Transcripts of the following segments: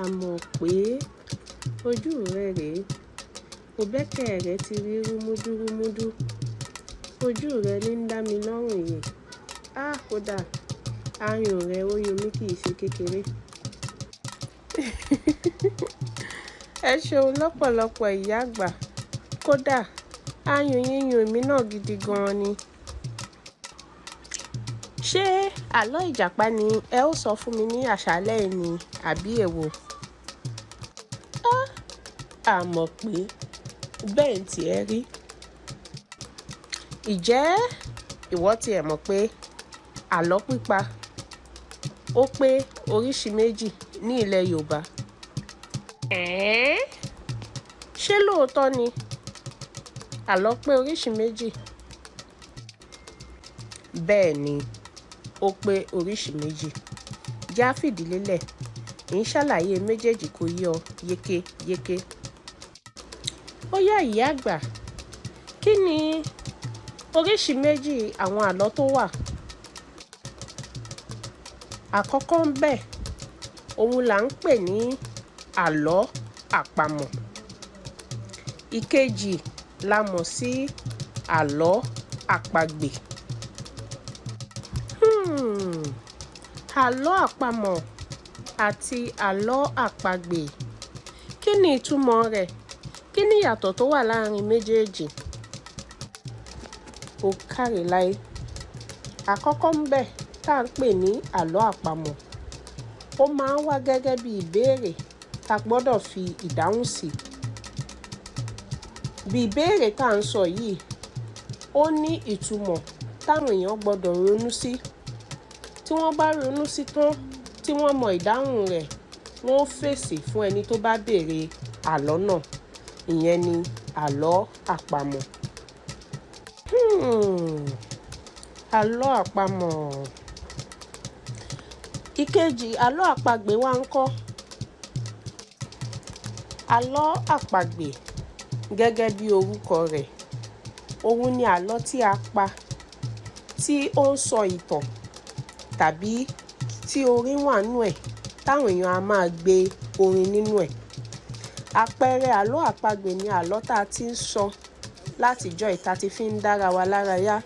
Àmọ̀pé, ojú rẹ rèé, òbẹ́kẹ́ rẹ ti rí rúmúdúrúmúdú. Ojú rẹ ní ń dá mi lọ́rùn yìí. Á kódà, ayùn rẹ ó yún mi kì í ṣe kékeré. Ẹ ṣeun lọ́pọ̀lọpọ̀ ìyá àgbà. Kódà, ayùn yín yún èmi náà gidi gan ni. Ṣé àlọ́ Ìjàpá ni ẹ ó sọ fún mi ní àṣálẹ́ yìí ni àbí èwo? Á, Àmọ̀pé, bẹ́ẹ̀ tí ẹ rí. Ǹjẹ́ ìwọ tí ẹ mọ̀ pé àlọ́ pípa ó pé oríṣi méjì ní ilẹ̀ Yorùbá? Ẹ̀n? Ṣé lóòótọ́ ni? Àlọ́ pé oríṣi méjì. Bẹ́ẹ̀ ni, ó pé oríṣi méjì. Já fìdílélẹ̀, ń ṣàlàyé méjèèjì kó yé ọ yékéyéké. Ó yá ìyá àgbà, kí ni oríṣi méjì àwọn àlọ́ tó wà? Àkọ́kọ́ ń bẹ, òun là ń pè ní àlọ́ àpamọ̀. Ìkejì la mọ̀ sí àlọ́ àpagbè. Àlọ́ àpamọ̀ àti àlọ́ àpagbè. Kí ni ìtumọ̀ rẹ̀? Kí ni ìyàtọ̀ tó wà láàrin méjèèjì? Ó káre láé. Àkọ́kọ́ ń bẹ tá ń pè ní àlọ́ àpamọ̀. Ó máa ń wá gẹ́gẹ́ bí ìbéèrè ta gbọ́dọ̀ fi ìdáhùn sí. Bí ìbéèrè tá ń sọ yìí, ó ní ìtumọ̀ táwọn èèyàn gbọ́dọ̀ ronú sí. Tí wọ́n bá ronú sí tán, tí wọ́n mọ ìdáhùn rẹ̀, wọ́n ó fèsì fún ẹni tó bá béèrè àlọ́ náà. Ìyẹn ni àlọ́ àpamọ̀. Hmm, àlọ́ àpamọ̀. Ìkejì, àlọ́ àpagbè wa ńkọ́? Àlọ́ àpagbè gẹ́gẹ́ bí orúkọ rẹ̀, òun ni àlọ́ tí a pa tí ó ń sọ ìtàn tàbí tí orin wà nínú ẹ̀ táwọn èèyàn a máa gbé orin nínú ẹ̀. Àpẹẹrẹ àlọ́ àpagbè ni àlọ́ tá tí ń sọ látijọ́ yìí ta tí fi ń dára wa lára yá,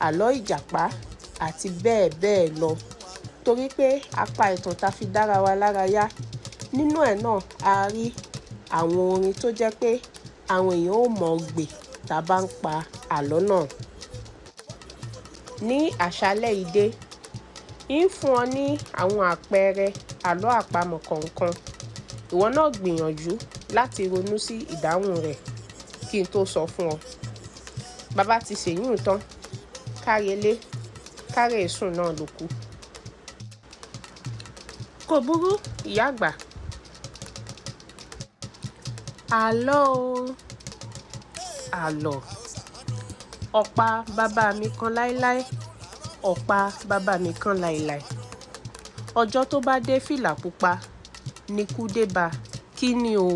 àlọ́ Ìjàpá àti bẹ́ẹ̀ bẹ́ẹ̀ lọ. Torí pé a pa ìtàn ta fi dára wa lára yá. Nínú ẹ̀ náà, a rí àwọn orin tó jẹ́ pé àwọn èèyàn ó mọ̀ gbè tá bá ń pa àlọ́ náà. Ní àṣálẹ́ yìí dé, ń fún ọ ní àwọn àpẹẹrẹ àlọ́ àpamọ̀ kọ̀ọ̀kan. Ìwọ náà gbìyànjú láti ronú sí ìdáhùn rẹ̀ kí n tó sọ fún ọ. Bàbá ti ṣèyún tán, káre lé, káre sùn náà ló kú. Kò burú, ìyá àgbà. Àlọ́ o, àlọ́. Ọ̀pá bàbá mi kan láíláí, ọ̀pá bàbá mi kan láíláí. Ọjọ́ tó bá dé fìlà pupa ni kú dé bá, kí ni o?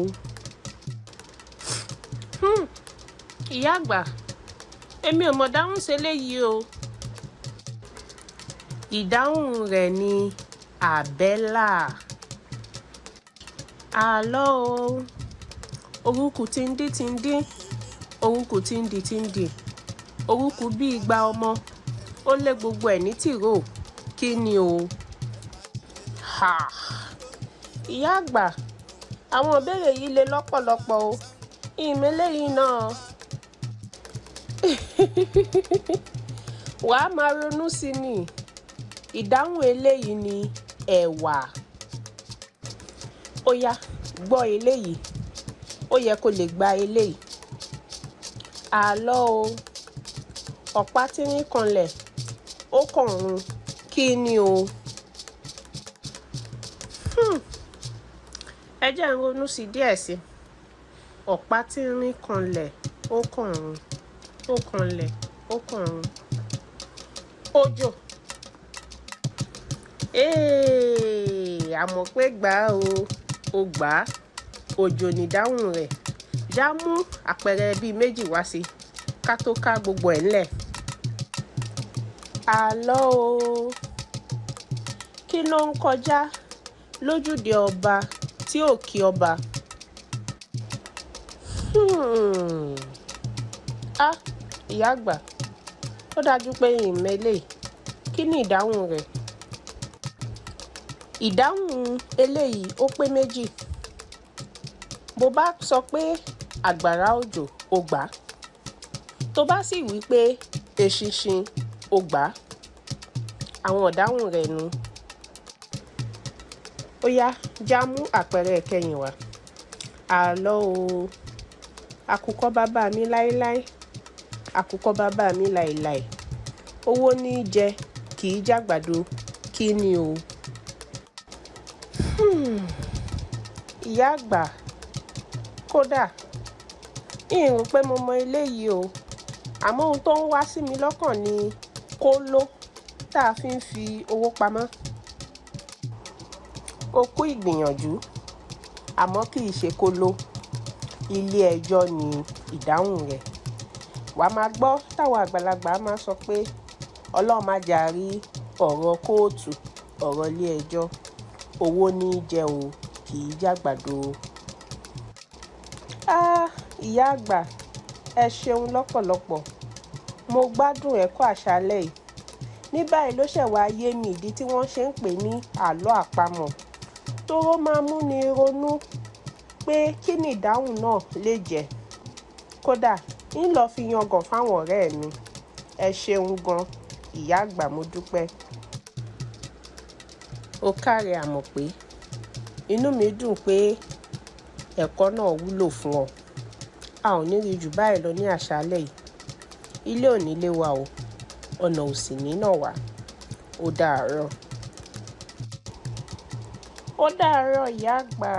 Hmm, ìyá àgbà, èmi ò mọ̀ dáhùn sí eléyìí o. Ìdáhùn rẹ̀ ni àbẹ́là. Àlọ́ o, orúkù tí ń dín tí ń dín, orúkù tí ń dì tí ń dì, orúkù bí igba ọmọ, ó lé gbogbo ẹ̀ ní tìróò, kí ni o? Ha! Ìyá àgbà, àwọn ìbéèrè yìí le lọ́pọ̀lọpọ̀ o. Ìmọ̀ eléyìí náà. Wà á máa ronú sí ni. Ìdáhùn eléyìí ni ẹ̀wà. Ó yá, gbọ́ eléyìí. Ó yẹ kó lè gba eléyìí. Àlọ́ o, ọ̀pá tí ń kanlẹ̀, ó kan ọ̀run, kí ni o? Hmm, ẹ jẹ́ n ronú sí díẹ̀ sí. Ọ̀pá tí ń kanlẹ̀, ó kan ọ̀run, ó kanlẹ̀, ó kan ọ̀run. Òjò. Ee, Àmọ̀pé gbà o, o gbà. Òjò ni ìdáhùn rẹ̀. Já mú àpẹẹrẹ bí méjì wá sí ká tó ká gbogbo ẹ̀ ńlẹ̀. Àlọ́ o, kí ló ń kọjá lójúde ọba tí ò kí ọba? Hmm. Ah, ìyá àgbà, ó dájú pé ìmọ̀ eléyìí. Kí ni ìdáhùn rẹ̀? Ìdáhùn eléyìí ó pé méjì. Bó bá sọ pé àgbàrá òjò, ó gbà á. Tó bá sì wí pé eṣinṣin, ó gbà á. Àwọn ìdáhùn rẹ̀ nu. Ó yá, já mú àpẹẹrẹ ìkẹyìn wá. Àlọ́ o. Àkùkọ bàbá mi láíláí, àkùkọ bàbá mi láìláì. Owó ní í jẹ, kì í jàgbàdo. Kí ni o? Hmm. Ìyá àgbà, kódà, n rò pé mo mọ eléyìí o. Àmọ́ ohun tó ń wá sí mi lọ́kàn ni kóló tá a fi ń fi owó pamọ́. O kú ìgbìyànjú, àmọ́ kì í ṣe kóló. Ilé ẹjọ́ ni ìdáhùn rẹ̀. Wà á máa gbọ́ táwọn àgbàlagbà máa sọ pé Ọlọ́run má jà rí ọ̀rọ̀ kóòtù, ọ̀rọ̀ ilé ẹjọ́. Owó ní í jẹ o, kì í jàgbàdo. Ah, ìyá àgbà, ẹ ṣeun lọ́pọ̀lọpọ̀. Mo gbádùn ẹ̀kọ́ àṣálẹ́ yìí. Ní báyìí ló ṣẹ̀ wá yé mi ìdí tí wọ́n ṣe ń pè ní àlọ́ àpamọ̀. Toró máa mú ni ronú pé kí ni ìdáhùn náà lè jẹ́. Kódà, ń lọ fi yangàn fáwọn ọ̀rẹ́ mi. Ẹ ṣeun gan, ìyá àgbà, mo dúpẹ́. Ó káre àmọ̀ pé inú mi dùn pé ẹ̀kọ́ náà wúlò fún ọ. A ò ní rí jù báyìí lọ ní àṣálẹ́ yìí. Ilé ò ní lé wa o, ọ̀nà ò sì ní nà wá. Ó dàárọ̀. Ó dàárọ̀, ìyá àgbà.